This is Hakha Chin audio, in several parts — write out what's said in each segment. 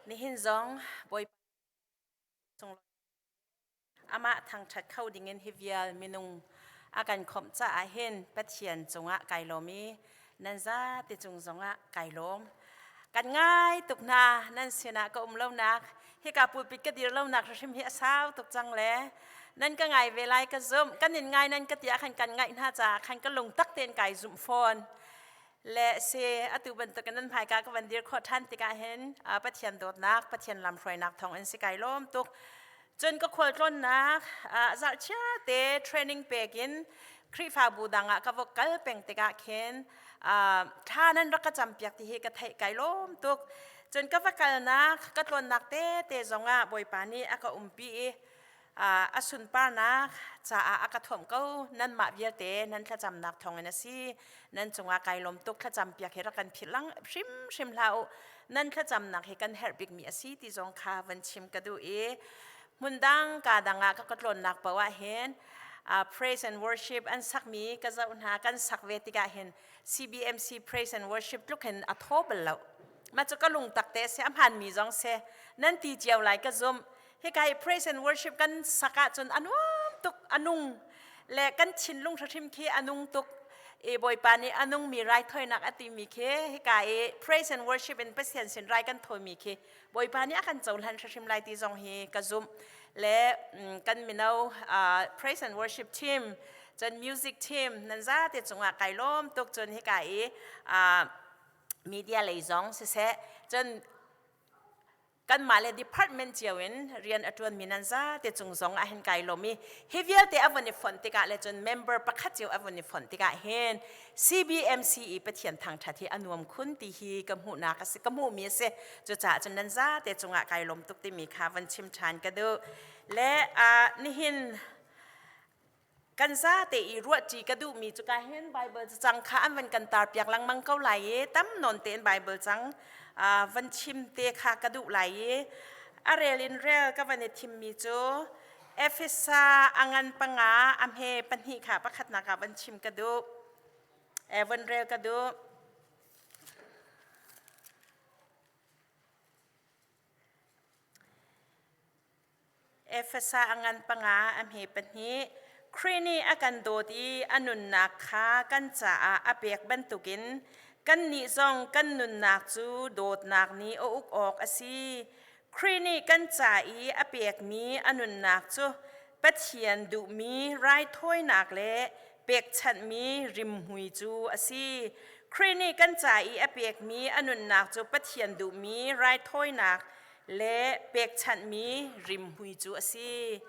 Nihin zong Bawipa amah thangṭhat kho dingin hi vial minung a kan khawmh caah hin Pathian cungah kai lawm i nan zate cung zongah kai lawm. Kan ngai tuk hna nan sinah ka um lonak hika pulpit ka dir lonak hrim hi a sau tuk cang le nan ka ngai ve lai ka zumh kan in ngai nan ka ti ah khan kan ngaih hna caah khan ka lung tak tein kai zumh fawn. Le si atu bantukin nan hmaika ka van dir khawh ṭhan tikah hin Pathian dawtnak, Pathian lamhruainak thawng in si kai lawm tuk. Cun ka khualtlawnnak zarhchia te training pek in Khrihfabu dang ah ka va kal peng tikah khin thla nan rak ka campiak ti hi ka theih kai lawm tuk. Cun ka va kalnak, ka tlawnnak tete zongah Bawipa nih a ka umpi i a sunparnak caah a ka thuamh ko. Nanmah vialte nan thlacamnak thawngin a si. Nan cungah kai lawm tuk. Thlacam piak hi rak kan philh lang hrimhrim hlah u. Nan thlacamnak hi kan herh bikmi a si ti zong kha van chim ka duh i hmun dang ka dang ah ka ka tlawnnak paoh ah hin praise and worship an sakmi ka zoh hna. Kan sak ve tikah hin CBMC praise and worship tluk hin a thaw bal lo. Mah cu ka lungtak te si, a hmaanmi zong si. Nan ti cio lai ka zumh. Hika hi praise and worship kan sak ahcun a nuam tuk, a nung le kan thinlung hrim khi a nung tuk. I Bawipa nih a nungmi raithawinak a timi khi hika i praise and worship in Pathian sin rai kan thawimi khi Bawipa nih a kan cohlan hrim lai ti zong hi ka zumh. Le kan mino praise and worship team, cun music team nan zate cungah kai lawm tuk. Cun hika i media lei zong siseh, cun kanmah le department cio in rian a ṭuanmi nan zate cung zong ah hin kai lawm i hi vialte a von i fonh tikah le cun member pakhat cio a von i fonh tikah hin CBMC i Pathian thangṭhat hi a nuam khun ti hi ka hmuhnak a si, ka hmuhmi a si. Cucaah cun nan zate cungah kai lawm tuk timi kha von chim ṭhan ka duh. Le nihin kan zate i ruahṭi ka duhmi cu ka hin Bible cacang kha an van kan tarpiak lengmang ko lai i tam nawn tein Bible cang van chim te kha ka duh lai i a rel in rel ka van i thimmi cu Efesa a ngan panga a hme pahnih kha pakhatnak ah van chim ka duh, van rel ka duh. Efesa a ngan panga a hme pahnih. Khrih nih a kan dawt i a nunnak kha kan caah a pek bantukin kannih zong kan nunnak cu dawtnak nih a uk awk a si. Khrih nih kan ca i a pekmi a nunnak cu Pathian duhmi raithawinak le pekchanhmi rimhmui cu a si. Khrih nih kan ca i a pekmi a nunnak cu Pathian duhmi raithawinak le pekchanhmi rimhmui cu a si.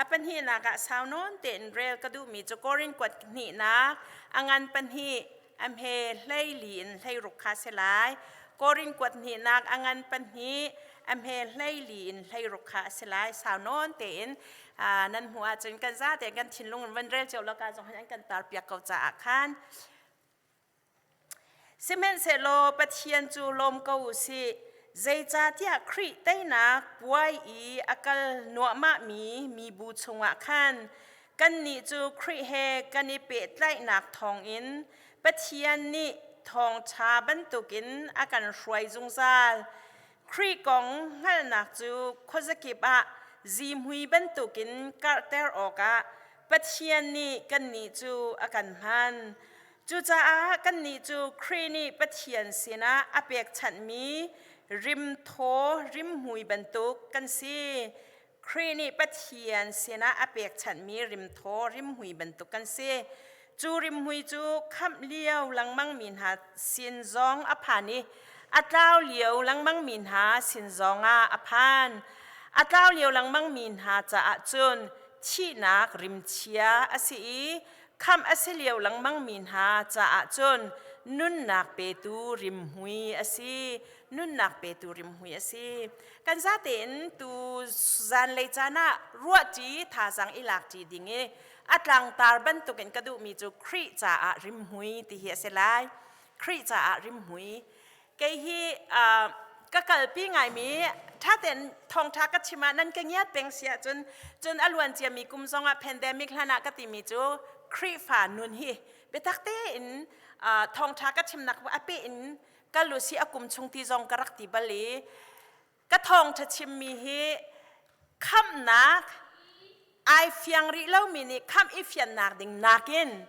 A pahnihnak ah sau nawn tein rel ka duhmi cu Korin kuat hnihnak a ngan pahnih a hme 14 in 16 kha si lai. Korin kuat hnihnak a ngan pahnih a hme 14 in 16 kha a si lai. Sau nawn tein nan hmuh ahcun kan za tein kan thinlung in van rel cio lo ka zong hin an kan tar piak ko caah khan. Sihmanhsehlaw Pathian cu lawm ko u sih, zeicahtiah Khrih teinak puai i a kal nuahmahmi mibu chungah khan kannih cu Khrih he kan i pehtlaihnak thawngin Pathian nih thawngṭha bantukin a kan hruai zungzal. Khrih kong hngalhnak cu khuazakip ah zihmui bantukin karhter awkah Pathian nih kannih cu a kan hman. Cucaah kannih cu Khrih nih Pathian sinah a pekchanhmi rimthaw rimhmui bantuk kan si. Khrih nih Pathian sinah a pekchanhmi rimthaw rimhmui bantuk kan si. Cu rimhmui cu khamh lio lengmangmi hna sin zong a phan i a tlau lio lengmangmi hna sin zong ah a phan. A tlau lio lengmangmi hna caah cun thihnak rimchia a si i khamh a si lio lengmangmi hna caah cun nunnak petu rimhmui a si. Nunnak petu rimhmui a si. Kan zatein tu zanlei caan ah ruahṭi thazaang i lakṭi ding i a tlangtar bantukin ka duhmi cu Khrih caah rimhmui ti hi a si lai. Khrih caah rimhmui. Kei hi ka kalpi ngaimi ṭha tein thawngṭha ka chim ah nan ka ngiat peng si ahcun, cun a luan ciami kum zongah pandemic hlan ah ka timi cu Khrihfa nun hi biatak tein thawngṭha ka chimnak a peh in kal u si a kum chung ti zong ka rak ti bal i. Ka thawngṭha chimmi hi khamhnak ai fiang rih lomi nih khamh i fiannak ding nakin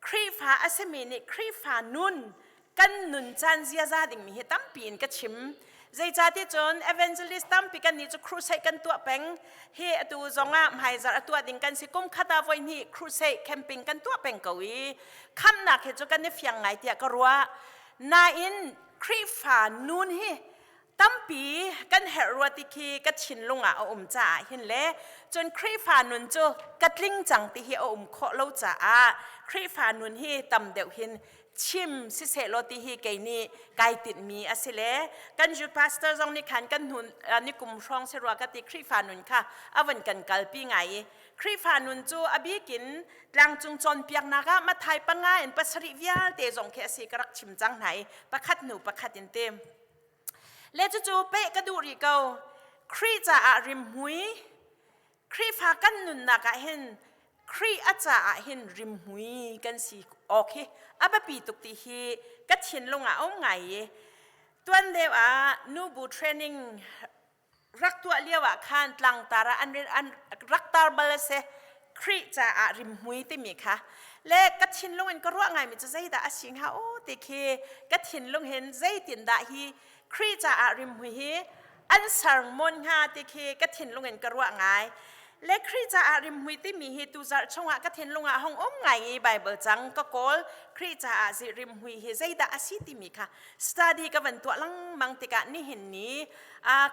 Khrihfa a simi nih Khrihfa nun kan nun caan ziaza dingmi hi tampi in ka chim. Zeicahti cun evangelist tampi kan nih cu crusade kan tuah peng. Hi atu zongah hmaizarh a tuah ding kan si kum khat ah voi hnih crusade camping kan tuah peng ko i khamhnak hi cu kan i fiang ngai tiah ka ruah. Nain Khrihfa nun hi tampi kan herh rua ti khi ka thinlung ah a um caah hin le cun Khrihfa nun cu ka tling cang ti hi a um khawh lo caah Khrihfa nun hi tam deuh hin chim sisehlaw ti hi kei nih kai tinhmi a si le kan youth pastor zong nih khan kan hnun ni kum hrawng si rua ka ti Khrihfa nun kha a van kan kalpi ngai i Khrihfa nun cu a bikin tlangcung cawnpiaknak ah Mathai panga in pasarih vialte zong khi a si ka rak chim cang hna i pakhat hnu pakhat in tim. Le cucu peh ka duh rih ko. Khrih caah rimhmui, Khrihfa kan nunnak ah hin Khrih a caah hin rimhmui kan si awk hi a biapi tuk ti hi ka thinlung ah a um ngai i tuan deuh ah nubu training rak tuah lio ah khan tlangtar ah an rak tar bal a si. Khrih caah rimhmui timi kha le ka thinlung in ka ruah ngaimi cu zeidah a si hnga aw ti khi ka thinlung hin zeitindah hi Khrih caah rimhmui hi an sermon hnga ti khi ka thinlung in ka ruah ngai. Le Khrih caah rimhmui timi hi tuzarh chungah ka thinlung ah hong um ngai i Bible cang ka kawl. Khrih caah rimhmui hi zeidah a si timi kha study ka van tuah lengmang tikah nihin ni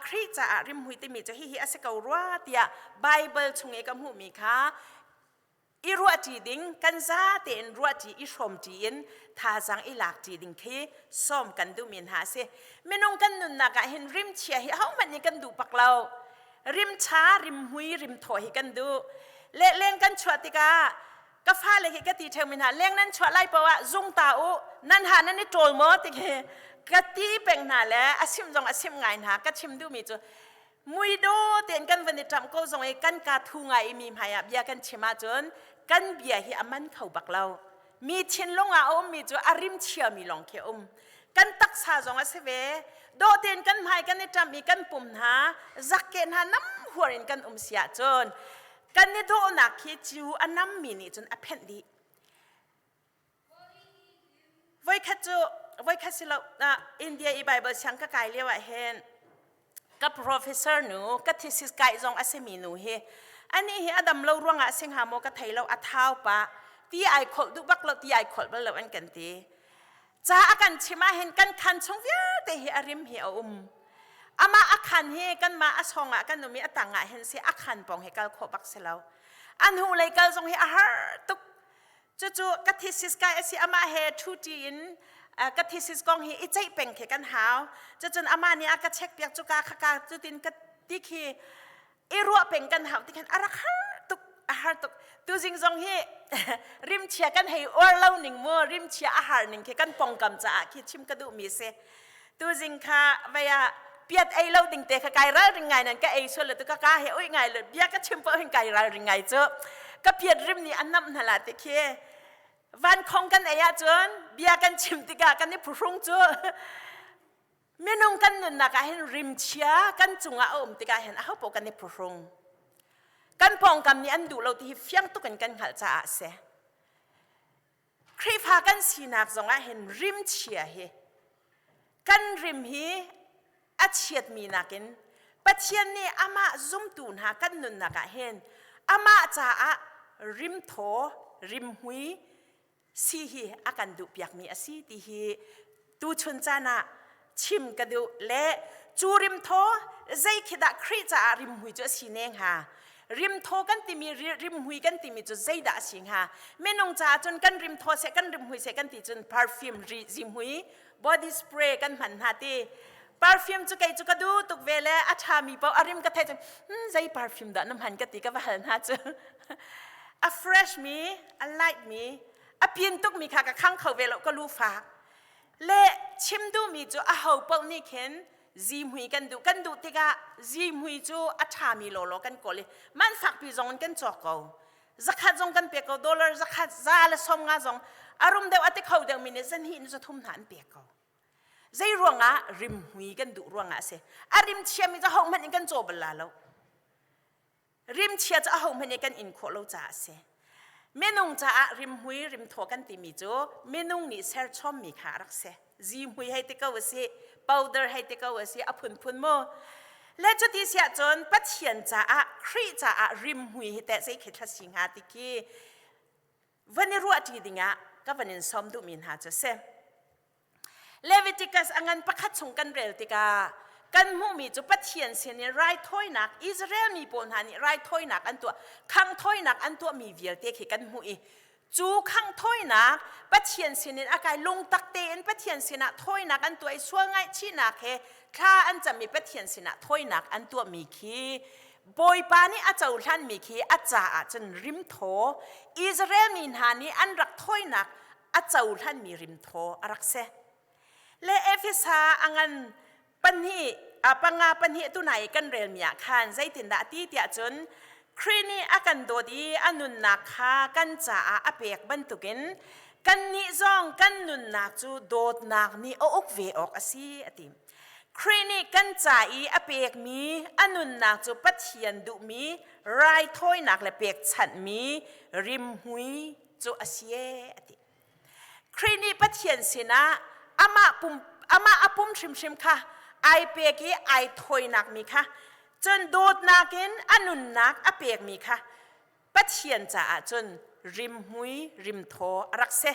Khrih caah rimhmui timi cu hihi a si ko rua tiah Bible chung i ka hmuhmi kha i ruahṭi ding kan za tein ruahṭi i hrawmṭi in thazaang i lakṭi ding khi sawm kan duhmi hna a si. Minung kan nunnak ah hin rimchia hi ahohmanh nih kan duh bak lo. Rimṭha, rimhmui, rimthaw hi kan duh. Le leng kan chuah tikah ka fale hi ka ti ṭheu mi hna leng nan chuah lai paoh ah zung ta u nan ha nan i ṭawl maw ti khi ka ti peng hna le a sim zong a sim ngai hna. Ka chim duhmi cu muido tein kan van i ṭamh ko zong i kan ka thu ngai i mi hmai ah bia kan chim ahcun kan bia hi a man kho bak lo. Mi thinlung ah a ummi cu a rim chiami lawng khi a um. Kan taksa zong a si ve. Dawh tein kan hmai kan i ṭamh i kan pum hna zakke hna nam huar in kan um si ahcun kan i dawhnak khi cu a nammi nih cun a phenh dih. Voikhat cu voikhat si lo India i Bible siang ka kai lio ah hin ka professor nu ka thesis kai zong a simi nu hi ani hi a dam lo ruangah singha maw ka thei lo a thau pa ti ai kholh duh bak lo ti ai kholh bal lo an kan ti. Ca a kan chim ah hin kan khan chung vialte hi a rim hi a um. Amah a khan hi kanmah a song ah kan um i a tang ah hin si a khan pong hi kal khawh bak si lo. An hu lei kal zong hi a har tuk. Cucu ka thesis kai a si amah he ṭhuṭi in ka thesis kong hi i ceih peng khi kan hau. Cucun amah nih a ka check piak cu ka kha cutin ka ti khi i ruah peng kan hau ti khan a rak har tuk, a har tuk. Tuzing zong hi rimchia kan hei uar lo ning mu rimchia a har ning khi kan pongkam caah khi chim ka duhmi si. Tuzing kha vei ah piat ei lo ding te kha kai ralring ngai nan ka ei sual le tu ka ka he oi ngai le bia ka chim paoh hin kai ralring ngai cu ka piat rim nih a namh hna la ti khi van khong kan ei ahcun bia kan chim tikah kan i phuhrung cu. Minung kan nunnak ah hin rimchia kan cungah a um tikah hin ahopaoh kan i phuhrung. Kan pawngkam nih an duh lo ti hi fiang tuk in kan hngalh caah a si. Khrihfa kan sinak zongah hin rimchia hi kan rim hi a chiatmi nakin Pathian nih amah zumtu hna kan nunnak ah hin amah caah rimthaw, rimhmui si hi a kan duhpiakmi a si ti hi tuchun caan ah chim ka duh. Le cu rimthaw zei khi dah Khrih caah rimhmui cu a si ne hnga? Rimthaw kan timi, rimhmui kan timi cu zeidah a si hnga? Minung caah cun kan rimthaw seh, kan rimhmui seh kan ti cun perfume zihmui, body spray kan hman hna ti. Perfume cu kei cu ka duh tuk ve le a ṭhami paoh a rim ka theih cun zei perfume dah na hman ka ti ka va hal hna cu. A fresh mi, a light mi, a pin tuk mi kha ka khang kho ve lo, ka lu fak. Le chim duhmi cu a ho paoh nih khin zihmui kan duh. Kan duh tikah zihmui cu a ṭhami lawlaw kan kawl i man fakpi zong in kan cawk ko. Zakhat zong kan pek ko, dollar zakhat za le 50 zong a rum deuh a ti kho deuh mi nih zahnih in zathum hna an pek ko. Zei ruangah rimhmui kan duh ruangah a si. A rim chiami cu hohmanh in kan caw bal la lo. Rimchia cu ahohmanh nih kan in khawh lo caah a si. Minung caah rimhmui rimthaw kan timi cu minung nih serchommi kha a rak si. Zihmui hei ti ko a si, powder hei ti ko a si, a phunphun mu. Le cuti siah cun Pathian caah, Khrih caah rimhmui hi teh zei khi thla si hnga ti khi van i ruahṭi dingah ka van in sawm duhmi hna cu a si. Leviticus a ngan pakhat chung kan rel tikah kan hmuhmi cu Pathian sinin raithawinak Israel mi pawl hna nih raithawinak an tuah khanghthawinak an tuahmi vialte khi kan hmuh i cu khanghthawinak Pathian sinin a kai lungtak tein Pathian sinah thawinak an tuah i sual ngaihchihnak he thla an cam i Pathian sinah thawinak an tuahmi khi Bawipa nih a cohlanmi khi a caah cun rimthaw Israel mi hna nih an rak thawinak a cohlanmi rimthaw a rak si. Le Efesa a ngan pahnih panga pahnih tunai i kan relmi ah khan zeitindah a ti tiah cun Khrih nih a kan dawt i a nunnak kha kan caah a pek bantukin kannih zong kan nunnak cu dawtnak nih a uk ve awk a si a ti. Khrih nih kan ca i a pekmi a nunnak cu Pathian duhmi raithawinak le pekchanhmi rimhmui cu a si ee a ti. Khrih nih Pathian sinah amah pum amah a pum hrimhrim kha ai pek i ai thawinak mi kha cun dawtnak in a nunnak a pekmi kha Pathian caah cun rimhmui rimthaw a rak si.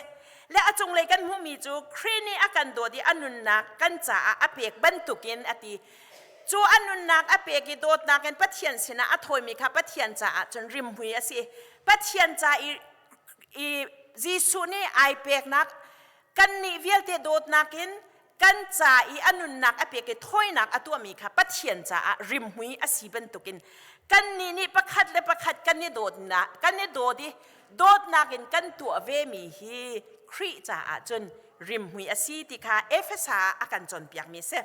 Le a cunglei kan hmuhmi cu Khrih nih a kan dawt i a nunnak kan caah a pek bantukin a ti. Cu a nunnak a pek i dawtnak in Pathian sinah a thawimi kha Pathian caah cun rimhmui a si. Pathian ca i, i Jesuh nih ai peknak kannih vialte dawtnak in kan ca i a nunnak a pek i thawinak a tuahmi kha Pathian caah rimhmui a si bantukin kannih nih pakhat le pakhat kan i dawtnak kan i dawt i dawtnak in kan tuah vemi hi Khrih caah cun rimhmui a si ti kha Efesa ah a kan cawnpiakmi a si.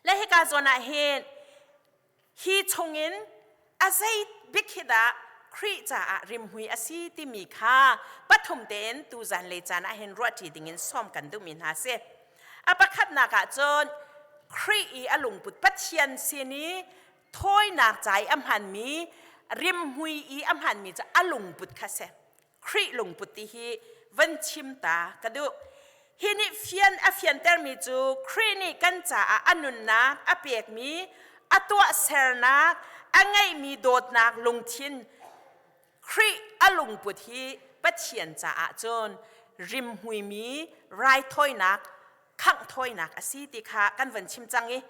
Le hika zawn ah hin hi chungin a zei bik hi dah Khrih caah rimhmui a si timi kha pathum tein tuzan le caan ah hin ruahṭi dingin sawm kan duhmi hna si. A pakhatnak ah cun Khrih i a lungput Pathian sin i thawinak ca i a hmanmi rimhmui i a hmanmi cu a lungput kha si. Khrih lungput ti hi van chim ta ka duh. Hi nih fian a fiantermi cu Khrih nih kan caah a nunnak a pekmi, a tuahsernak, a ngeihmi dawtnak lungthin Khrih a lungput hi Pathian caah cun rimhmuimi raithawinak khanghthawinak a si ti kha kan van chim cang i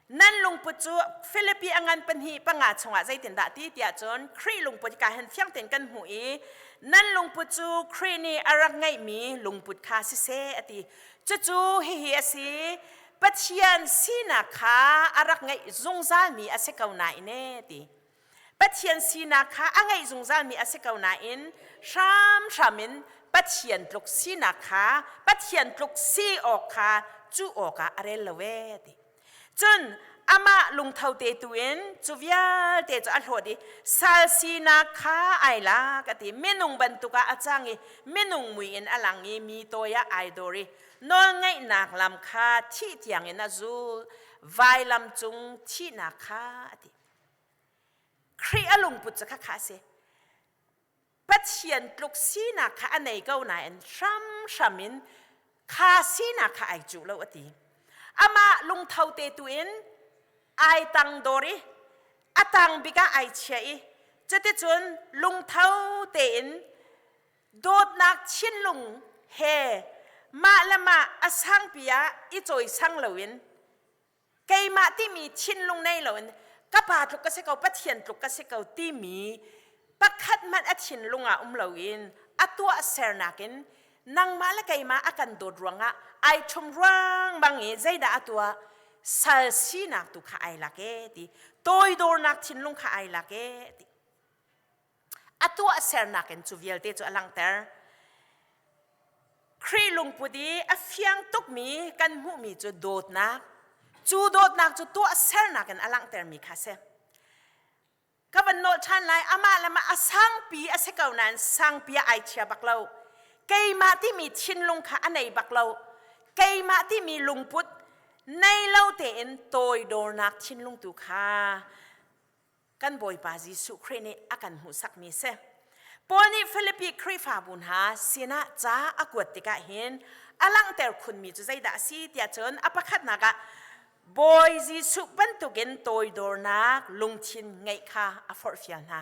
nan lungput cu Filipi a ngan pahnih panga chungah zeitindah ti tiah cun Khrih lungput ka hen fiang tein kan hmuh i nan lungput cu Khrih nih a rak ngeihmi lungput kha siseh a ti. Cucu hihi a si Pathian sinak kha a rak ngeih zungzalmi a si ko nain e ti. Pathian sinak kha a ngeih zungzalmi a si ko nain hramhram in Pathian tluk sinak kha Pathian tluk si awk kha cuh awkah a rel lo ee ti. Cun amah lungtho te tu in cu vialte cu a hlawt i sal sinak kha ai lak a ti. Minung bantuk ah a cang i minung mui in a lang i mi tawi ah ai dor i nawlngaihnak lam kha thih tiang in a zul vailam cung thihnak kha a ti. Khrih a lungput cu khakha a si. Pathian tluk sinak kha a nei ko nain hramhram in kha sinak kha ai cuh lo a ti. Amah lungtho te tu in ai tang dor i a tang bik ah ai chia i cuticun lungtho tein dawtnak thinlung he mah le mah a sangpi ah i cawisang loin keimah timi thinlung nei loin ka pa tluk ka si ko Pathian tluk ka si ko timi pakhat hmanh a thinlung ah um loin a tuah sernak in nangmah le keimah a kan dawt ruangah ai ṭhum ruang bang i zeidah a tuah sal sinak tu kha ai lak e ti toidornak thinlung kha ai lak e ti a tuahsernak in cu vialte cu a langhter. Khrih lungput i a fiang tukmi kan hmuhmi cu dawtnak. Cu dawtnak cu tuahsernak in a langhtermi kha si. Ka van nawl ṭhan lai, amah le mah a sangpi a si ko nain sangpi ah ai chia bak lo. Keimah timi thinlung kha a nei bak lo. Keimah timi lungput nei lo tein toidornak thinlung tu kha kan Bawipa Jesuh Khrih nih a kan hmuhsakmi si. Paul nih Filipi Khrihfabu hna sinah ca a kuat tikah hin a langhter khunmi cu zeidah a si tiah cun a pakhatnak ah Bawi Jesuh bantukin toidornak lungthin ngeih kha a forhfial hna.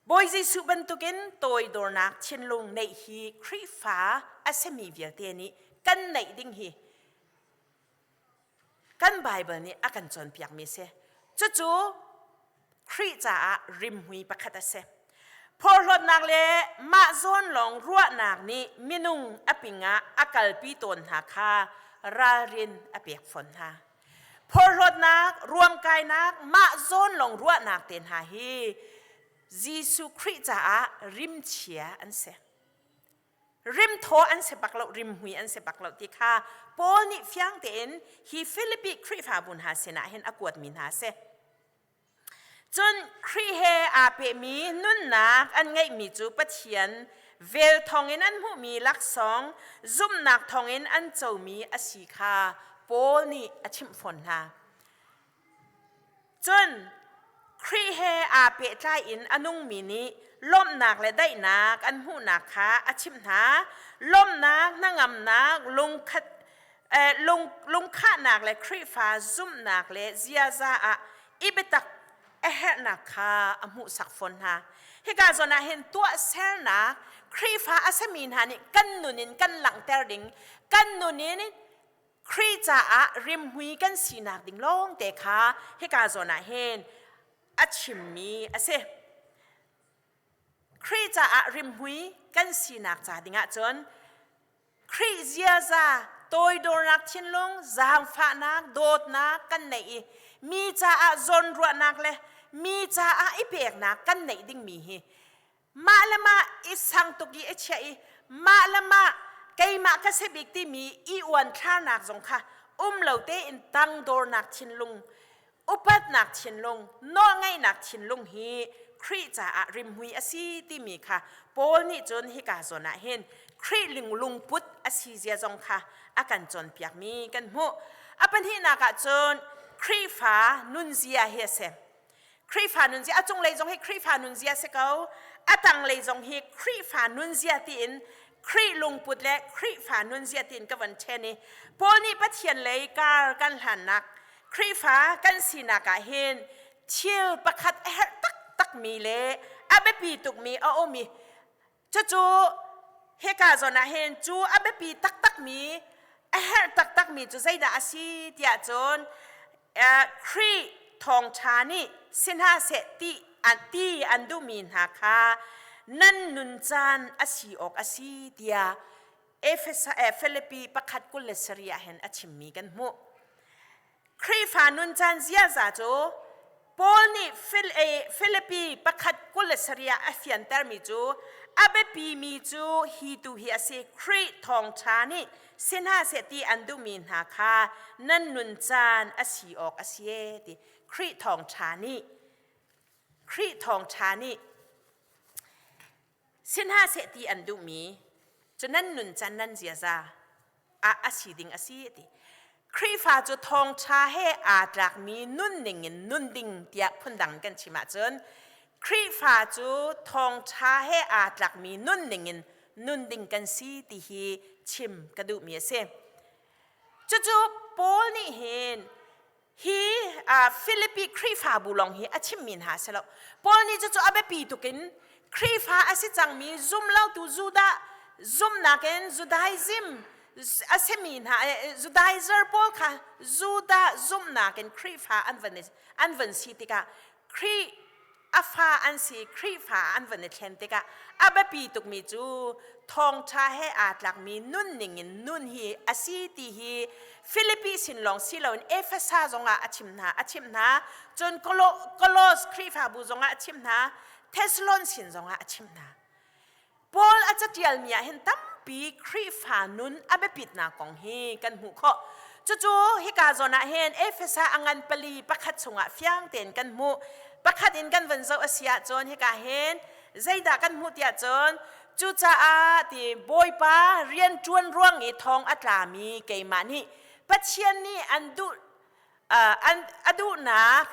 Bawi Jesuh bantukin toidornak thinlung neih hi Khrihfa a simi vialte nih kan neih ding hi kan Baibal nih a kan cawnpiakmi a si. Cucu Khrih caah rimhmui pakhat a si. Phorhlawtnak le mah zawn lawng ruahnak nih minung a pingah a kalpi tawn hna kha ralrin a pek fawn hna. Phorhlawtnak, ruamkainak, mah zawn lawng ruahnak te hna hi Jesuh Khrih caah rimchia an si. Rimthaw an si bak lo, rimhmui an si bak lo ti kha Paul nih fiang tein hi Filipi Khrihfabu hna sinah hin a kuatmi hna a si. Cun Khrih he aa pehmi nunnak an ngeihmi cu Pathian vel thawngin an hmuhmi laksawng zumhnak thawngin an comi a si kha Paul nih a chimh fawn hna. Cun Khrih he aa pehtlai in a nungmi nih lawmhnak le daihnak an hmuhnak kha a chimh hna. Lawmhnak, hnangamnak, lungkhat lungkhahnak le Khrihfa zumhnak le ziaza ah i biatak a herhnak kha a hmuhsak fawn hna. Hika zawn ah hin tuahsernak Khrihfa a sami hna nih kan nun in kan langhter ding, kan nun in Khrih caah rimhmui kan sinak ding lawng te kha hika zawn ah hin a chimmi a si. Khrih caah rimhmui kan sinak ca ding ahcun Khrih ziaza, toidornak thinlung, zaangfahnak, dawtnak kan neih i mi caah zawnruahnak le mi caah i peknak kan neih dingmi hi mah le mah i sang tuk i a chiah i mah le mah keimah ka si bik timi i uanthlarnak zong kha um lo tein tangdornak thinlung upatnak thinlung, nawlngaihnak thinlung hi Khrih caah rimhmui a si timi kha Paul nih cun hika zawn ah hin Khrih lungput a si zia zong kha a kan cawnpiakmi kan hmuh. A pahnihnak ah cun Khrihfa nunzia hi a si. Khrihfa nunzia a cunglei zong hi Khrihfa nunzia si ko, a tanglei zong hi Khrihfa nunzia tiin Khrih lungput le Khrihfa nunzia tiin ka von ṭhen i Paul nih Pathian lei kar kan hlannak Khrihfa kan sinak ah hin thil pakhat a herh taktakmi le a biapi tukmi a um i cucu hika zawn ah hin cu a biapi taktakmi a herh taktakmi cu zeidah a si tiah cun Khrih thawngṭha nih si hna seh ti an ti an duhmi hna kha nan nun caan a si awk a si tiah Efesa Filipi pakhat 27 ah hin a chimmi kan hmuh. Khrihfa nuncan ziaza cu Paul nih Filipi pakhat 27 ah a fiantermi cu a biapimi cu hi tu hi a si Khrih thawngṭha nih si hna seh ti an duhmi hna kha nan nun caan a si awk a si e ti Khrih thawngṭha nih Khrih thawngṭha nih Si hna seh ti an duhmi cu nan nuncan nan ziaza ah a si ding a si a ti. Khrihfa cu thawngṭha he aa tlakmi nunning in nun ding tiah phundang kan chim ahcun Khrihfa cu thawngṭha he aa tlakmi nunning in nun ding kan si ti hi chim ka duhmi a si. Cucu Paul nih hin Hi Filipi Khrihfabu lawng hi a chimmi hna a si lo. Paul nih cucu a biapi tuk in Khrihfa a si cangmi zumlotu Judah zumnak in Judaism a simi hna Judaizer pawl kha Judah zumhnak in Khrihfa an van an van si tikah Khrih a fa an si Khrihfa an van i thlen tikah a biapi tukmi cu thawngṭha he aa tlakmi nunning in nun hi a si ti hi Filipi sin lawng si loin Efesa zongah a chim hna a chimh hna cun Kolos Khrihfabu zongah a chimh hna Thessalon sin zongah a chimh hna Paul a catialmi ah hin tampi Khrihfa nun a biapitnak kong hi kan hmuh khawh. Cucu hika zawn ah hin Efesa a ngan pali pakhat chungah fiang tein kan hmuh. Pakhat in kan van zoh a si ahcun hika hin zeidah kan hmuh tiah cun Cucaah ti Bawipa rian ṭuan ruang i thong a tlami keimah nih Pathian nih an duh an a duhnak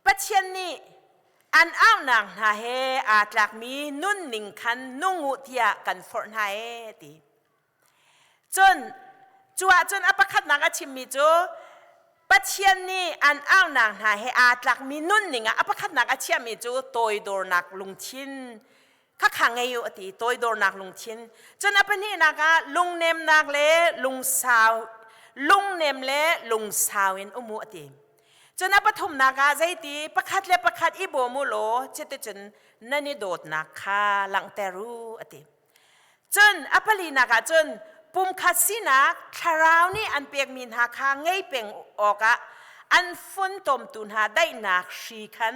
Pathian nih an auhnak hna he aa tlakmi nunning khan nung u tiah kan forh hna ee ti. Cun cu ahcun a pakhatnak a chimmi cu Pathian nih an auhnak hna he aa tlakmi nunning ah a pakhatnak a chiahmi cu toidornak lungthin khakha ngei u a ti, toidornak lungthin. Cun a pahnihnak ah lungnemnak le lungsau lungnem le lungsau in um u a ti. Cun a pathumnak ah zeiti pakhat le pakhat i bawm u law cuticun nan i dawtnak kha langhter u a ti. Cun a palinak ah cun pumkhat sinak thlarau nih an pekmi hna kha ngei peng awkah an funtomtu hna daihnak hri khan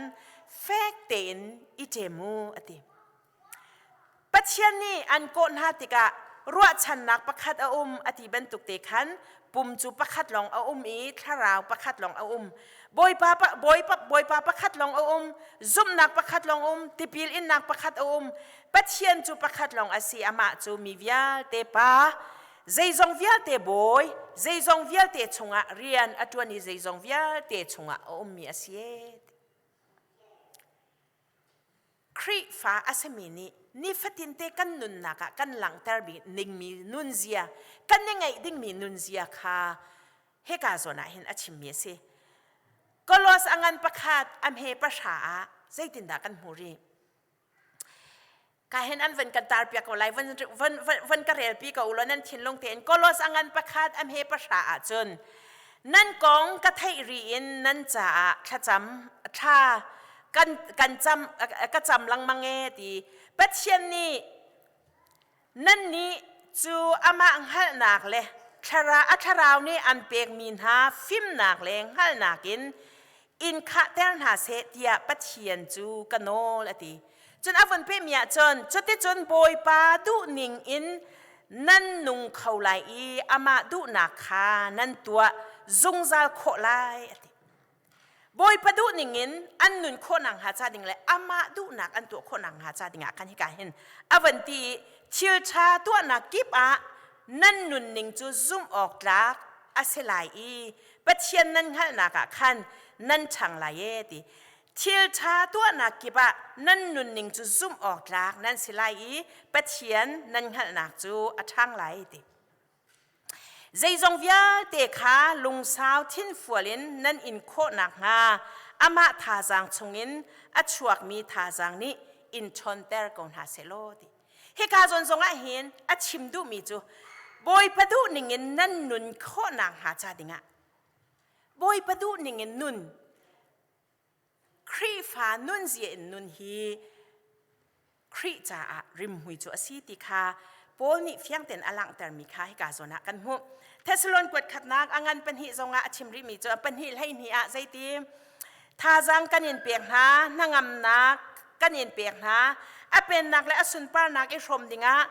fek tein i ṭem u a ti. Pathian nih an kawh hna tikah ruahchannak pakhat a um a ti bantuk te khan pum cu pakhat lawng a um i thlarau pakhat lawng a um. Bawipa Bawipa Bawipa pakhat lawng a um, zumhnak pakhat lawng um, tipil innak pakhat a um. Pathian cu pakhat lawng a si, amah cu mi vialte Pa, zeizong vialte Bawi, zeizong vialte chungah rian a ṭuan i zeizong vialte chungah a ummi a si. Khrihfa a simi nih nifatinte kan nunnak ah kan langhter ningmi nunzia, kan i ngeih dingmi nunzia kha hika zawn ah hin a chimmi a si. Kolos a ngan pakhat a hme pahra ah zeitindah kan hmu rih? Ka hin an van kan tar piak ko lai, van, van, van, van ka relpi ko law nan thinlung tein Kolos a ngan pakhat a hme pahra ah cun nan kong ka theih ri in nan caah thlacam thla kan kan cam ka cam lengmang e ti Pathian nih nannih cu amah hngalhnak le thlara a thlarau nih an pekmi hna fimnak le hngalhnak in in khahter hna seh tiah Pathian cu ka nawl a ti. Cun a vun pehmi ah cun cuticun Bawipa duhning in nan nung kho lai i amah duhnak kha nan tuah zungzal khawh lai a ti. Bawipa duh ningin an nun khawh nakhnga ca ding le amah duhnak an tuah khawh nakhnga ca dingah khan hika hin a van ti i thil ṭha tuahnak kip ah nan nunning cu zumh awk tlak a si lai i Pathian nan hngalhnak ah khan nan ṭhang lai e ti. Thil ṭha tuahnak kip ah nan nunning cu zumh awk tlak nan si lai i Pathian nan hngalhnak cu a ṭhang lai ti. Zeizong vialte kha lungsau thinfual in nan in khawh nakhnga amah thazaang chungin a chuakmi thazaang nih in ṭhawnter ko hna sehlaw ti. Hika zawn zongah hin a chim duhmi cu Bawipa duh ningin nan nun khawh nakhnga ca dingah Bawipa duh ningin nun Khrihfa nunzia in nun hi Khrih caah rimhmui cu a si ti kha Paul nih fiang tein a langhtermi kha hika zawn ah kan hmuh. Thessalon kuat khatnak a ngan pahnih zongah a chim rihmi cu pahnih hleihnih ah zeiti thazaang kan in pek hna, hnangamnak kan in pek hna, a pennak le a sunparnak i hrawm dingah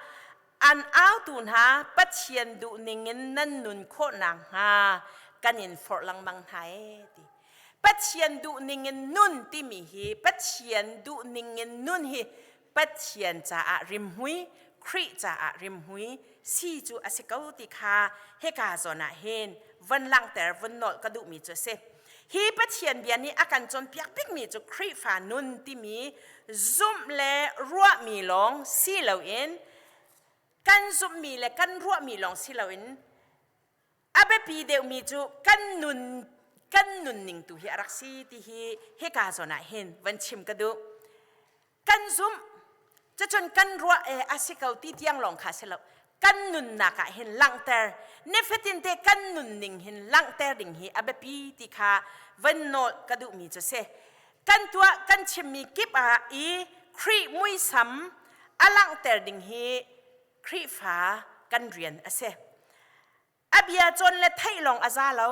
an autu hna Pathian duh ningin nan nun khawh nakhnga kan in forh lengmang hna ee ti. Pathian duh ningin nun timi hi Pathian duh ningin nun hi Pathian caah rimhmui, Khrih caah rimhmui si cu a si ko ti kha hika zawn ah hin von langhter von nawlh ka duhmi cu a si. Hi Pathian bia nih a kan cawnpiak bikmi cu Khrihfa nun timi zumh le ruahmi lawng si loin kan zumhmi le kan ruahmi lawng si loin a biapi deuhmi cu kan nun kan nunning tu hi a rak si ti hi hika zawn ah hin van chim ka duh. Kan zumh cucun kan ruah e a si ko ti tiang lawng kha si lo, kan nunnak ah hin langhter nifatin te kan nunning hin langhter ding hi a biapi ti kha van nawl ka duhmi cu si. Kan tuah kan chimmi kip ah i Khrih muisam a langhter ding hi Khrihfa kan rian a si. A bia cawn le theih lawng a za lo,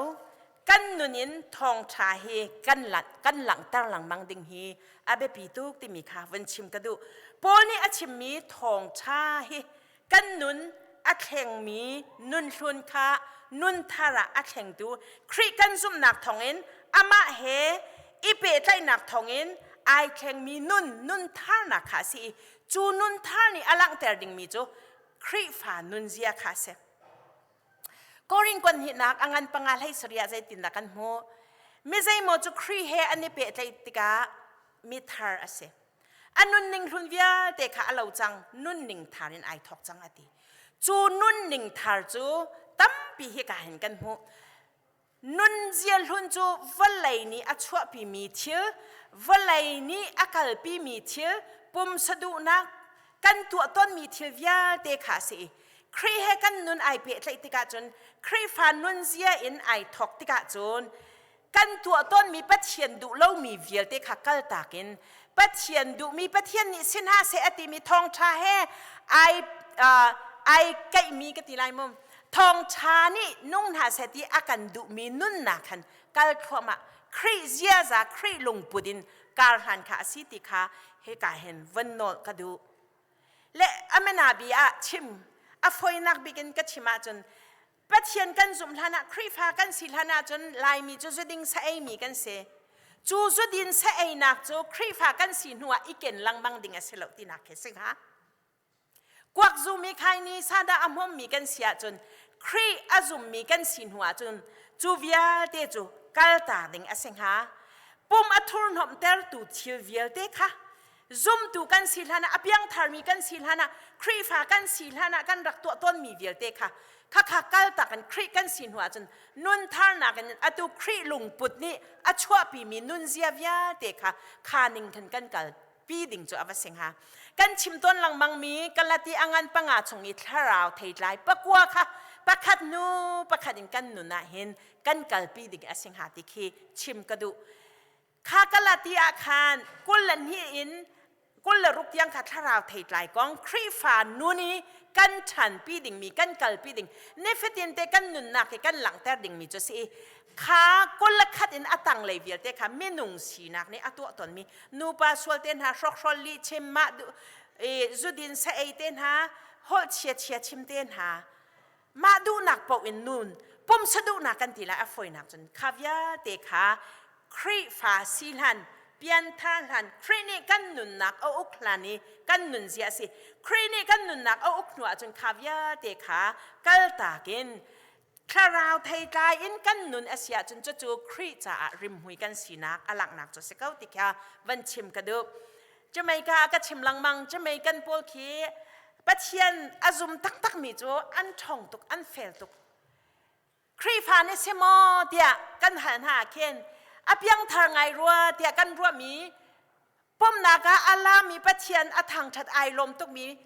kan nun in thawngṭha hi kan kan langhter lengmang ding hi a biapi tuk timi kha vun chim ka duh. Paul nih a chimmi thawngṭha hi kan nun a thlengmi nun hlun kha nun thar ah a thlengtu Khrih kan zumhnak thawngin amah he i pehtlaihnak thawngin Ai thlengmi nun, nun tharnak kha a si i cu nun thar nih a langhter dingmi cu Khrihfa nunzia kha a si. Korin kuan hnihnak a ngan panga hlei sarih ah zeitindah kan hmuh? Mi zeimaw cu Khrih he an i pehtlaih tikah mi thar a si. A nunning hlun vialte kha a lo cang, nunning thar in ai thawk cang a ti. Cu nunning thar cu tampi hika hin kan hmuh. Nunzia hlun cu vawlei nih a chuahpimi thil, vawlei nih a kalpimi thil, pumsa duhnak, kan tuah tawnmi thil vialte kha a si i Khrih he kan nun ai pehtlaih tikah cun Khrihfa nunzia in ai thawk tikah cun kan tuah tawnmi Pathian duh lomi vialte kha kaltak in Pathian duhmi Pathian nih si hna seh a timi thawngṭha he ai ai kaihmi ka ti lai mu thawngṭha nih nung hna seh ti a kan duhmi nunnak khan kal thluahmah Khrih ziaza Khrih lungput in kar hlan kha a si ti kha hika hin von nawl ka duh le amena bi ah chim a foinak bik in ka chim ahcun Pathian kan zumh hlan ah Khrihfa kan si hlan ahcun Laimi cu zuding sa eimi kan si. Cu zudin sa einak cu Khrihfa kan si hnu ah i ken lengmang ding a si lo tinak khi si hnga. Kuak zumi khaini sada a hmommi kan si ahcun Khrih a zummi kan si hnu ahcun cu vialte cu kaltak ding a si hnga. Pum a thurhnawmhtertu thil vialte kha zumtu kan si hlan ah a piangtharmi kan si hlan ah Khrihfa kan si hlan ah kan rak tuah tawnmi vialte kha khakha kaltak in Khrih kan si hnu ahcun nun tharnak in atu Khrih lungput nih a chuahpimi nunzia vialte kha kha ning khan kan kal pi ding cu a va si hnga kan chim tawn lengmang mi Galati a ngan panga chung i thlarau theitlai pakua kha pakhat hnu pakhat in kan nun ah hin kan kalpi ding a si hnga ti khi chim ka duh Kha Galati ah khan 22 in 26 tiang kha thlarau theitlai kong Khrihfa nun i kan ṭhanpi dingmi kan kalpi ding nifatin te kan nunnak hi kan langhter dingmi cu si i kha 21 in a tanglei vialte kha minung sinak nih a tuah tawnmi nupa sual te hna hrokhrawl lih chim mah zudin sa ei te hna holh chia chia chim te hna mah duhnak paoh in nun pumsa duhnak kan ti lai a fawinak cun kha vialte kha Khrihfa si hlan pianthar hlan Khrih nih kan nunnak a uk hlan i kan nunzia a si Khrih nih kan nunnak a uk hnu ahcun kha vialte kha kaltak in thlarau theitlai in kan nun a si ahcun cucu Khrih caah rimhmui kan sinak a langhnak cu si ko ti kha van chim ka duh Jamaica ah ka chim lengmang Jamaican pawl khi Pathian a zum taktakmi cu an ṭhawng tuk an fel tuk Khrihfa nih si maw tiah kan hal hna ah khin a piangthar ngai rua tiah kan ruahmi pumnak ah a lami Pathian a thangṭhat ai lawm tukmi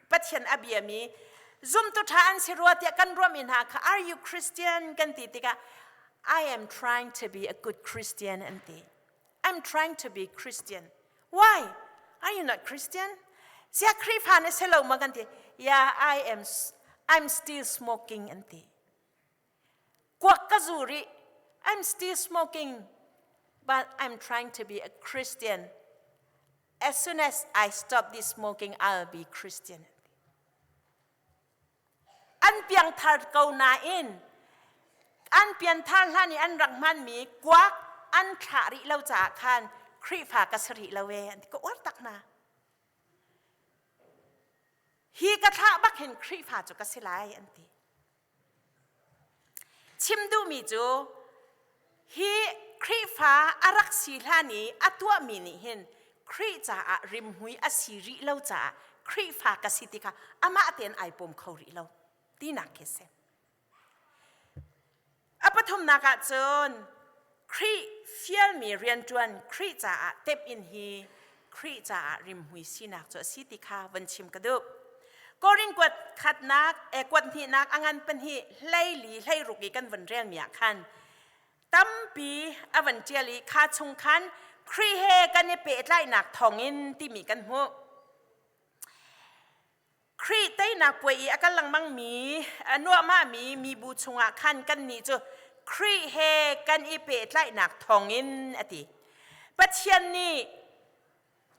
Pathian a biami zumtu ṭha an si rua tiah kan ruahmi hna kha are you Christian kan ti tikah I am trying to be a good Christian an ti I'm trying to be Christian. Why? Are you not Christian? Sia Khrihfa na si lo ma kan ti. Yeah, I am I'm still smoking an ti. Kuak ka zu rih. I'm still smoking, but I'm trying to be a Christian. As soon as I stop this smoking, I'll be Christian. An piangthar ko nain an pianthar hlan i an rak hmanmi kuak an thlah rih lo caah khan Khrihfa ka si rih lo ee an ti ka uar tak hna. Hi ka thlah bak hin Khrihfa cu ka si lai an ti. Chim duhmi cu hi Khrihfa a rak si hlan i a tuahmi nih hin Khrih caah rimhmui a si rih lo caah Khrihfa ka si ti kha amah tein ai pom kho rih lo tinak khi si. A pathumnak ah cun Khrih fialmi rianṭuan Khrih caah temh-in hi Khrih caah rimhmui sinak cu a si ti kha van chim ka duh. Korin kuat khatnak, e kuat hnihnak a ngan pahnih 14 16 i kan van relmi ah khan tampi a van ṭial i kha chung khan Khrih he kan i pehtlaihnak thawngin timi kan hmuh. Khrih teinak puai i a kal lengmangmi, a nuahmahmi mibu chungah khan kannih cu Khrih he kan i pehtlaihnak thawngin a ti. Pathian nih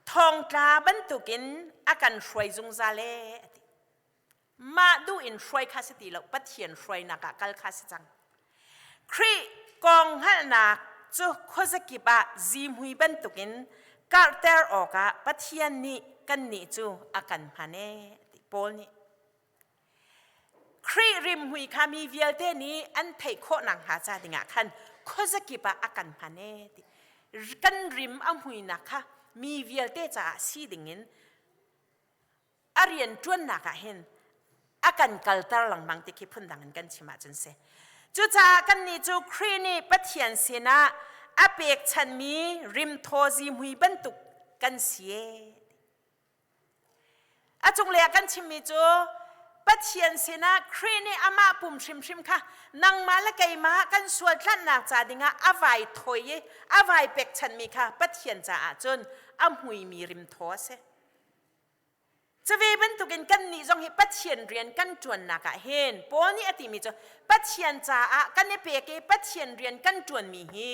thongtla bantukin a kan hruai zungzal ee a ti. Mah duh in hruai kha si ti lo, Pathian hruainak ah kal kha si cang. Khrih kong hngalhnak cu khuazakip ah zihmui bantukin Karhter awkah Pathian nih kannih cu a kan hman ee ti Paul nih. Khrih rimhmui kha mi vialte nih an theih khawh nakhnga ca dingah khan khuazakip ah a kan hman ee ti. Kan rim a hmuinak kha mi vialte caah si dingin a rian ṭuannak ah hin a kan kalter lengmang ti khi phundang in kan chim ahcun si. Cucaah kannih cu Khrih nih Pathian sinah a pekchanhmi rimthaw zihmui bantuk kan si ee. A cunglei ah kan chimmi cu Pathian sinah Khrih nih amah pum hrimhrim kha nangmah le keimah kan sual tlanhnak ca dingah a vai thawi i a vai pekchanhmi kha Pathian caah cun a hmuimi rimthaw a si. Cuve bantukin kannih zong hi Pathian rian kan ṭuannak ah hin Paul nih a timi cu Pathian caah kan i pek i Pathian rian kan ṭuanmi hi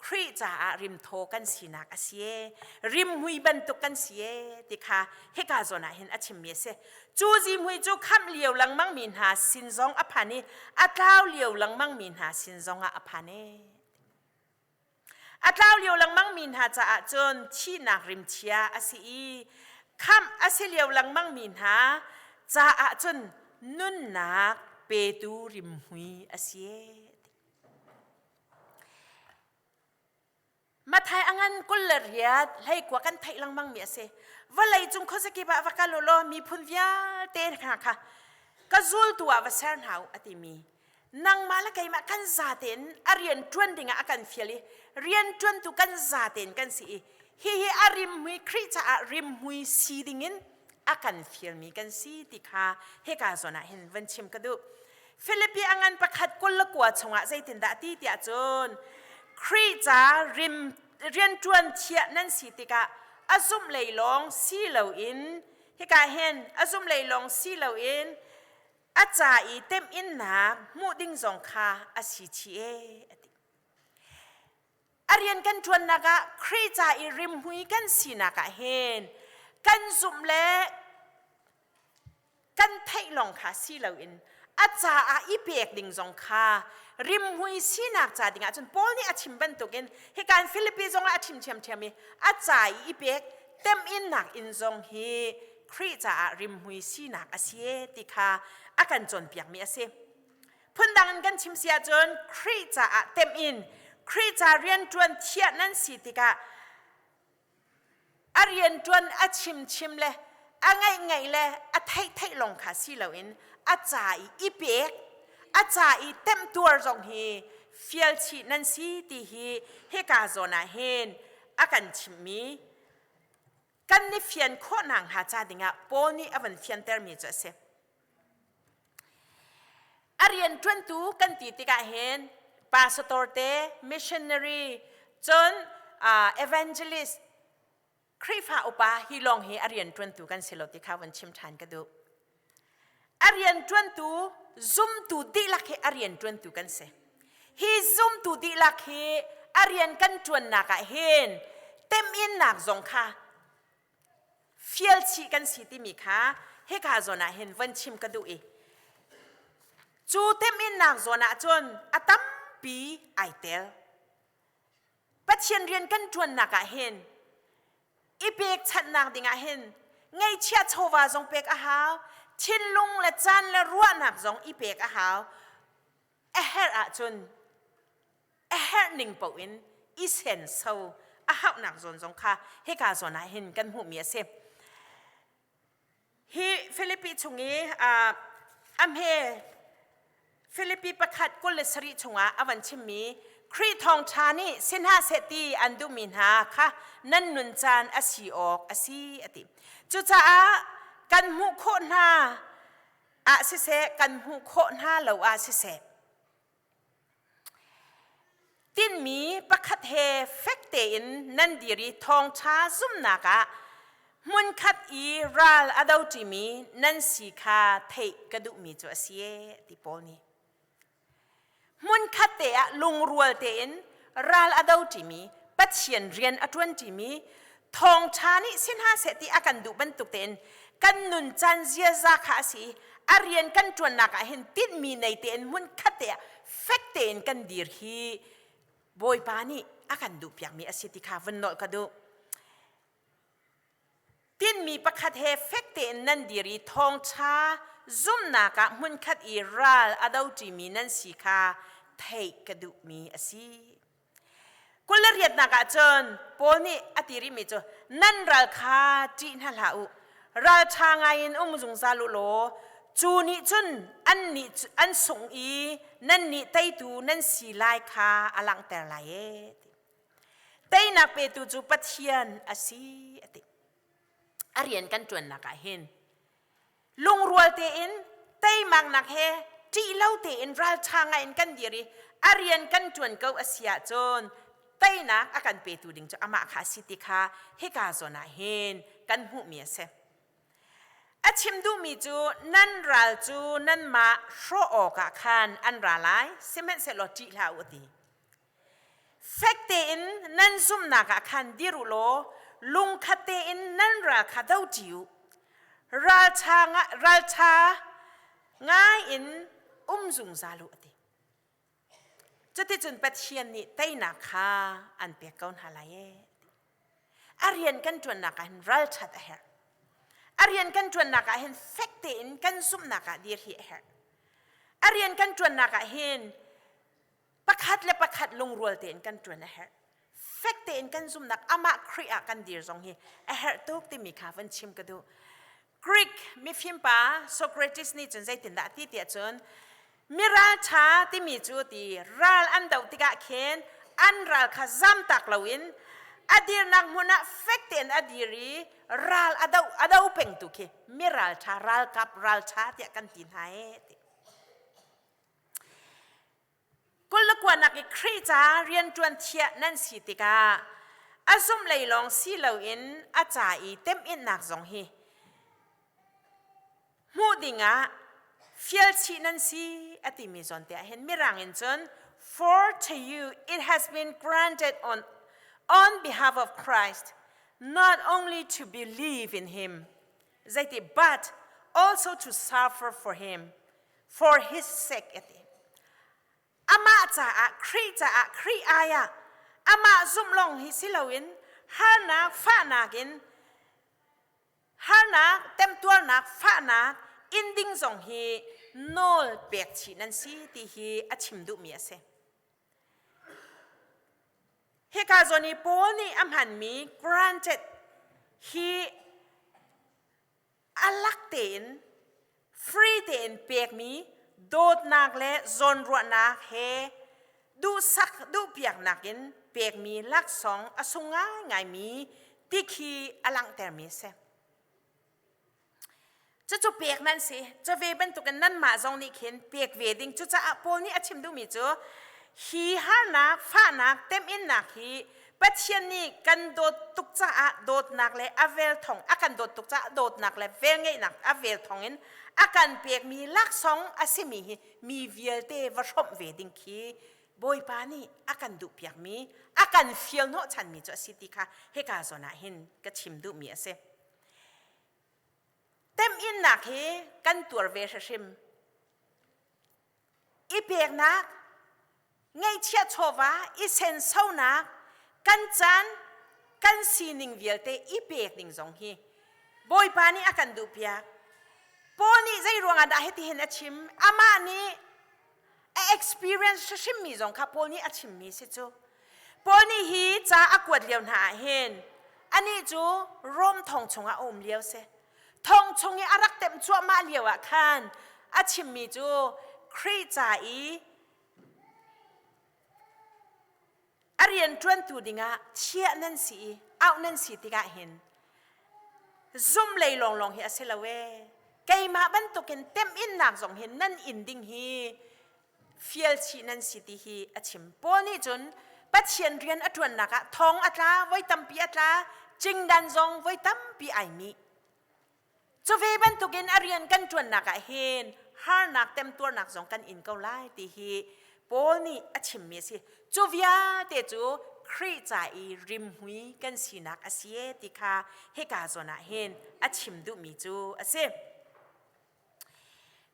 Khrih caah rimthaw kan sinak a si e, rimhmui bantuk kan si e ti kha hika zawn ah hin a chimmi a si. Cu zihmui cu khamh lio lengmang mi hna sin zong a phan i a tlau lio lengmang mi hna sin zong ah a phan e. A tlau lio lengmang mi hna caah cun thihnak rimchia a si i khamh a si lio lengmang mi hna caah cun nunnak petu rimhmui a si e. Mathai a ngan 28 hleikua kan theih lengmang mi a si. Vawlei cung khuazakip ah va kal u law miphun vialte hna kha ka zultu ah va ser hna u a timi nangmah le keimah kan zatein a rian ṭuan dingah a kan fial i rian ṭuantu kan zatein kan si i hihi a rimhmui Khrih caah rimhmui si dingin a kan fialmi kan si ti kha hika zawn ah hin van chim ka duh. Filipi a ngan pakhat 29 chungah zeitindah ti tiah cun Khrih ca rim rianṭuan thiah nan si tikah a zumh lei lawng si loin hika hin a zumh lei lawng si loin a ca i temhinnak hmuh ding zong kha a si chih ee a ti. A rian kan ṭuannak ah Khrih ca i rimhmui kan sinak ah hin kan zumh le kan theih lawng kha si loin a caah i pek ding zong kha rimhmui sinak ca dingah cun Paul nih a chim bantukin hikan Filipi zongah a chim ṭhiamṭhiam i a ca i i pek temhinnak in zong hi Khrih caah rimhmui sinak a si e ti kha a kan cawnpiakmi a si. Phundang in kan chim si ahcun Khrih caah temhin Khrih ca rianṭuan thiah nan si tikah a rianṭuan a chimchim le a ngaih ngaih le a theih theih lawng kha si loin a ca i i pek a ca i temtuar zong hi fial chih nan si ti hi hika zawn ah hin a kan chimhmi kan i fian khawh nakhnga ca dingah Paul nih a van fiantermi cu a si. A rianṭuantu kan ti tikah hin pastor te, missionary, cun evangelist, Khrihfa upa hi lawng hi a rianṭuantu kan si lo ti kha van chim ṭhan ka duh. A rianṭuantu zumtu dihlak hi a rianṭuantu kan si. Hi zumtu dihlak hi a rian kan ṭuannak ah hin teminnak zong kha fial chih kan si timi kha hika zawn ah hin van chim ka duh i cu teminnak zawn ah cun a tampi ai tel. Pathian rian kan ṭuannak ah hin i pekchanhnak dingah hin ngeihchiah chawva zong pek a hau, thinlung le caan le ruahnak zong i pek a hau. A herh ahcun a herh ning paoh in i senso a hauhnak zawn zong kha hika zawn ah hin kan hmuhmi a si. Hi Filipi chung i a hme Filipi pakhat 27 chungah a van chimmi Khrih thawngṭha nih si hna seh ti an duhmi hna kha nan nun caan a si awk a si a ti. Cucaah kan hmuh khawh hna ah siseh kan hmuh khawh hna lo ah siseh Tinhmi pakhat he fek tein nan dir i thawngṭha zumhnak ah hmunkhat i ral a doṭimi nan si kha theih ka duhmi cu a si ee, ti Paul nih. Hmunkhat te ah lungrual tein ral a doṭimi, Pathian rian a ṭuanṭimi, thawngṭha nih si hna seh ti a kan duh bantuk tein kan nuncan ziaza kha a si i a rian kan ṭuannak ah hin tinhmi nei tein hmunkhat te ah fek tein kan dir hi Bawipa nih a kan duhpiakmi a si ti kha vun nolh ka duh. Tinmi pakhat he fek tein nan dir i thawngṭha zumhnak ah hmunkhat i ral a doṭimi nan si kha theih ka duhmi a si. 28nak ah cun Paul nih a ti rihmi cu nan ral kha ṭih hna hlah u, ralṭha ngaiin um zungzal u law cu nih cun annih an sung i nannih teitu nan si lai kha a langhter lai e. Teinak petu cu Pathian a si a ti. A rian kan ṭuannak ah hin lungrual tein teimaknak he ṭih lo tein ralṭha ngai in kan dir i a rian kan ṭuan ko a si ahcun teinak a kan petu ding cu amah kha a si ti kha hika zawn ah hin kan hmuhmi a si. A chim duhmi cu nan ral cu nanmah hrawh awkah khan an ra lai, sihmanhsehlaw ṭih hlah u a ti. Fek tein nan zumhnak ah khan dir u law lungkhat tein nan ral kha do ṭi u. Ralṭha ngai in um zungzal u a ti. Cuticun Pathian nih teinak kha an pek ko hna lai ee. A rian kan ṭuannak ah hin ralṭhat a herh. A rian kan ṭuannak ah hin fek tein kan zumhnak ah dir hi a herh. A rian kan ṭuannak ah hin pakhat le pakhat lungrual tein kan ṭuan a herh. Fek tein kan zumhnak amah Khrih ah kan dir zong hi a herh tuk timi kha van chim ka duh. Greek mifimpa Socrates nih cun zeitindah a ti tiah cun miralṭha timi cu ti ral an doh tikah khin an ral kha zamtak loin a dirnak hmun ah fek tein a dir i ral a do a do pengtu khi miralṭha ralkap ralṭha tiah kan ti hna ee ti. 29nak i Khrih ca rianṭuan thiah nan si tikah a zumh lei lawng si loin a ca i temhinnak zong hi hmuh dingah fialchih nan si a timi zawn te ah hin mirang in cun for to you it has been granted on behalf of Christ not only to believe in him zeiti but also to suffer for him for his sake a ti. Amah caah Khrih caah Khrih ai ah amah zumh lawng hi si loin harnak fahnak in harnak temtuarnak fahnak in ding zong hi nawl pek chih nan si ti hi a chim duhmi a si. Hika zawn i Paul nih a hmanmi granted hi a lak tein free tein pekmi dawtnak le zawnruahnak he duhsak duhpiaknak in pekmi laksawng a sung ngaingaimi ti khi a langhtermi a si. Cucu pek nan si. Cu ve bantukin nanmah zong nih khin pek ve ding. Cucaah Paul nih a chim duhmi cu hi harnak, fahnak, temhinnak hi Pathian nih kan dawt tuk caah dawtnak le a vel thong a kan dawt tuk caah dawtnak le velngeihnak a vel thong in a kan pekmi laksawng a simi hi mi vialte va hrawmh ve ding khi Bawipa nih a kan duhpiakmi a kan fial hnawhchanmi cu a si ti kha hika zawn ah hin ka chim duhmi a si. Temhinnak hi kan tuar ve hrim. I peknak, ngeihchiah chawva, i sensonak, kan caan, kan sining vialte i pek ding zong hi Bawipa nih a kan duhpiak. Paul nih zei ruangah dah hitihin a chim? Amah nih a experience hrimmi zong kha Paul nih a chimmi si cu. Paul nih hi ca a kuat lio hna ah hin anih cu Rom thong chungah a um lio si. Thong chung i a rak temh cuahmah lio ah khan a chimmi cu Khrih ca i a rian ṭuantu dingah thiah nan si i auh nan si tikah hin zum lei lawnglawng hi a si lo ee keimah bantukin temhinnak zong hin nan in ding hi fial chih nan si ti hi a chim. Paul nih cun Pathian rian a ṭuannak ah thong a tla, voi tampi a tla, cingdan zong voi tampi ai mih. Cu ve bantukin a rian kan ṭuannak ah hin harnak temtuarnak zong kan in ko lai ti hi Paul nih a chimmi a si. Cu vialte cu Khrih ca i rimhmui kan sinak a si e ti kha hika zawn ah hin a chim duhmi cu a si.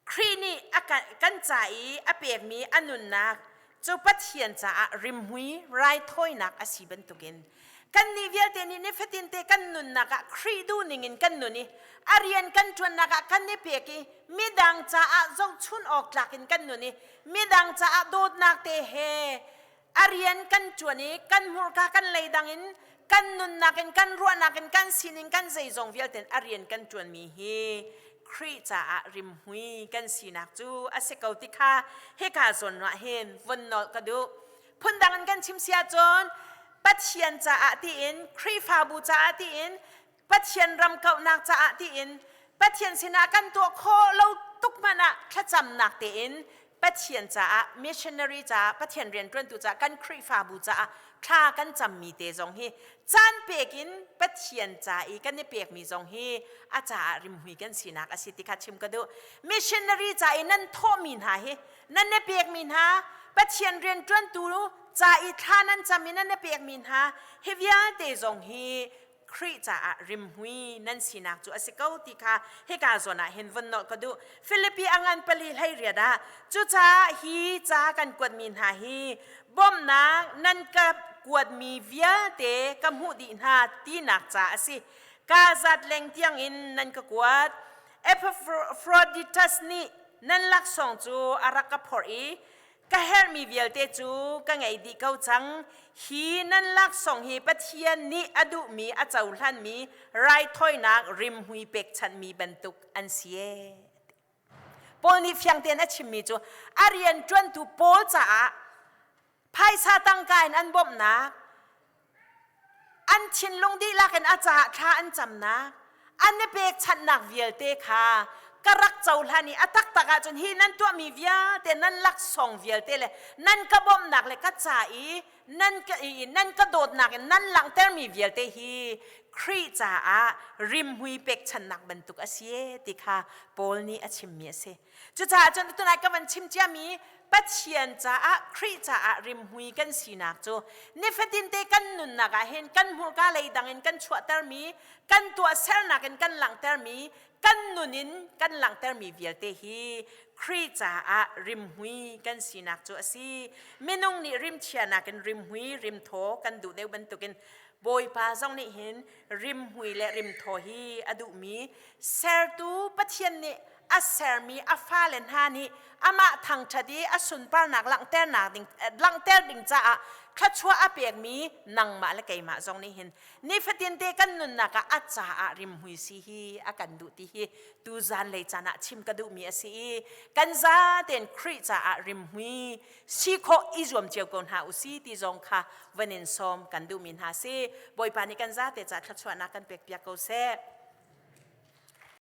Khrih nih a kan ca i a pekmi a nunnak cu Pathian caah rimhmui raithawinak a si bantukin. Kannih vialte nih nifatin te kan nunnak ah Khrih duhning in kan nun i a rian kan ṭuannak ah kan i pek i midang caah zohchun awk tlak in kan nun i midang caah dawtnak te he a rian kan ṭuan i kan hmurka kan leidang in kan nunnak in kan ruahnak in kan sining kan zeizong vialte in a rian kan ṭuanmi hi Khrih caah rimhmui kan sinak cu a si ko ti kha hika zawn ah hin vun nolh ka duh. Phundang in kan chim si ahcun Pathian caah tiin Khrihfabu caah tiin Pathian ram kauhnak caah tiin Pathian sinah kan tuah khawh lo tuk hmanh ah thlacamnak tein Pathian caah missionary caah Pathian rianṭuantu caah kan Khrihfabu caah thla kan cammi te zong hi caan pek in Pathian ca i kan i pekmi zong hi a caah rimhmui kan sinak a si ti kha chim ka duh. Missionary ca i nan thawhmi hna hi nan i pekmi hna Pathian rianṭuantu ca i thla nan cam i nan i pekmi hna hi vialte zong hi Khrih caah rimhmui nan sinak cu a si ko ti kha hika zawn ah hin vun nolh ka duh. Filipi a ngan pali 18 ah cucaah hi ca kan kuatmi hna hi bawmhnak nan ka kuatmi vialte ka hmuh dih hna tinak ca a si. Ka zat leng tiangin nan ka kuat. Epaphroditus nih nan laksawng cu a rak ka phorh i ka herhmi vialte cu ka ngei dih ko cang. Hi nan laksawng hi Pathian nih a duhmi a cohlanmi raithawinak rimhmui pekchanhmi bantuk an si ee. Paul nih fiang tein a chimmi cu a rian ṭuantu Paul caah phaisa tangka in an bawmhnak, an thinlung dihlak in a caah thla an camnak, an i pekchanhnak vialte kha ka rak cohlan i a taktak ahcun hi nan tuahmi vialte nan laksawng vialte le nan ka bawmhnak le ka ca i nan ka i nan ka dawtnak in nan langhtermi vialte hi Khrih caah rimhmui pekchanhnak bantuk a si e ti kha Paul nih a chimmi a si. Cucaah cun tunai ka van chim ciami Pathian caah Khrih caah rimhmui kan sinak cu nifatin te kan nunnak ah hin kan hmurka lei dang in kan chuahtermi kan tuahsernak in kan langhtermi kan nun in kan langhtermi vialte hi Khrih caah rimhmui kan sinak cu a si. Minung nih rimchia nakin rimhmui rimthaw kan duh deuh bantukin Bawipa zong nih hin rimhmui le rimthaw hi a duhmi sertu Pathian nih a sermi a fale hna nih amah thangṭhat i a sunparnak langhternak ding langhter ding caah thluachuah a pekmi nangmah le keimah zong nih hin nifatin te kan nunnak ah a caah rimhmui si hi a kan duh ti hi tu zanlei caan ah chim ka duhmi a si i kan zatein Khrih caah rimhmui si khawh i zuam cio ko hna u si ti zong kha van in sawm kan duhmi hna si. Bawipa nih kan zate caah thluachuahnak kan pek piak ko seh.